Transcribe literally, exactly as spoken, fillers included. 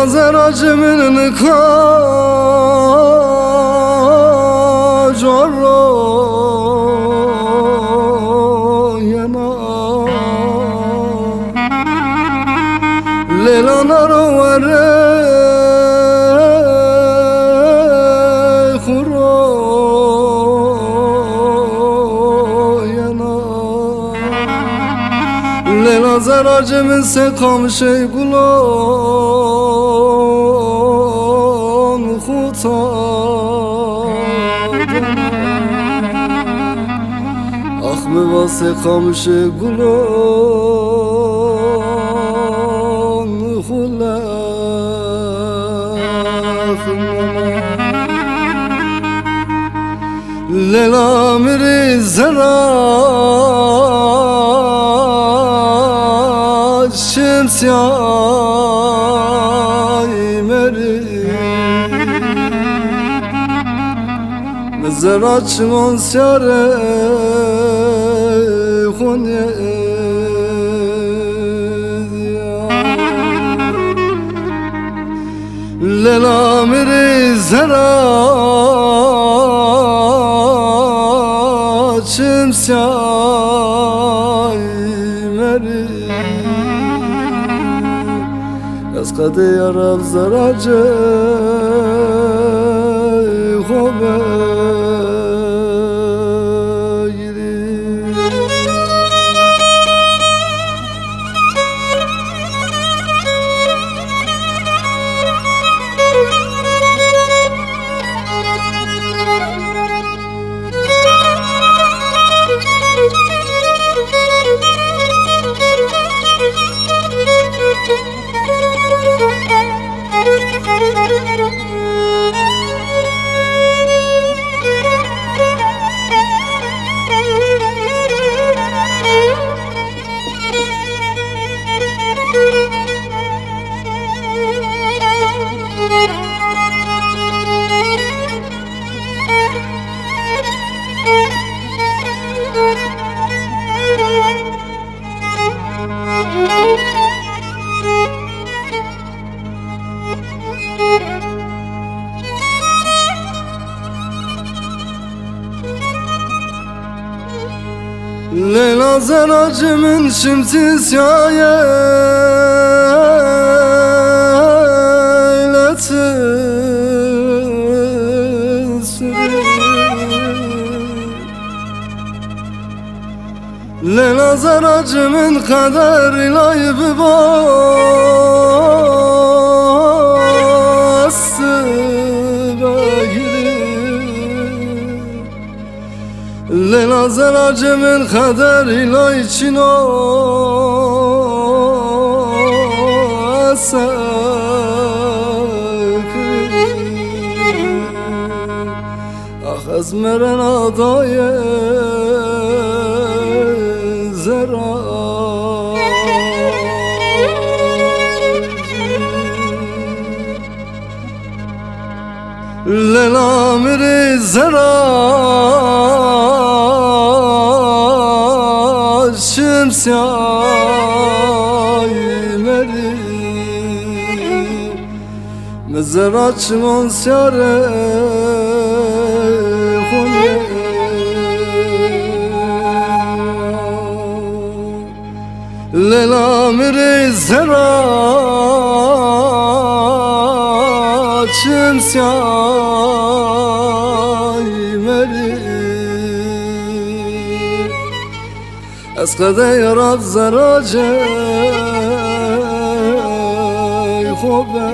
Zeracê min nika cor ro yena. Leyla na ro werê xwu ro yena. Leyla zeracê min sey qamişê gulon xwu ta. Ax mi va sey qamişê gulon xwu lexmana. Leyla mi rê zerra çim siyay merî. Mi zerra çiman siyarê xwu nê. Leyla mi rê zerra çim siyay merî. Ez qedê ya ra zeracê xwu bigirî. Leyla zeracê min, şimdî siyayê eyletin sirî. Leyla zeracê min, qeder îlay bibo ez sibegirî. Leyla zeracê min, qeder îlay çin o ez sekirî. Ax ez merena dayê zerra. Leyla mi rê zerra çim siyay merî. Mi zerra çiman siyarê xwu nê. Leyla mi rê zerra çim siyay merî. Ez qedê ya ra zeracê xwu be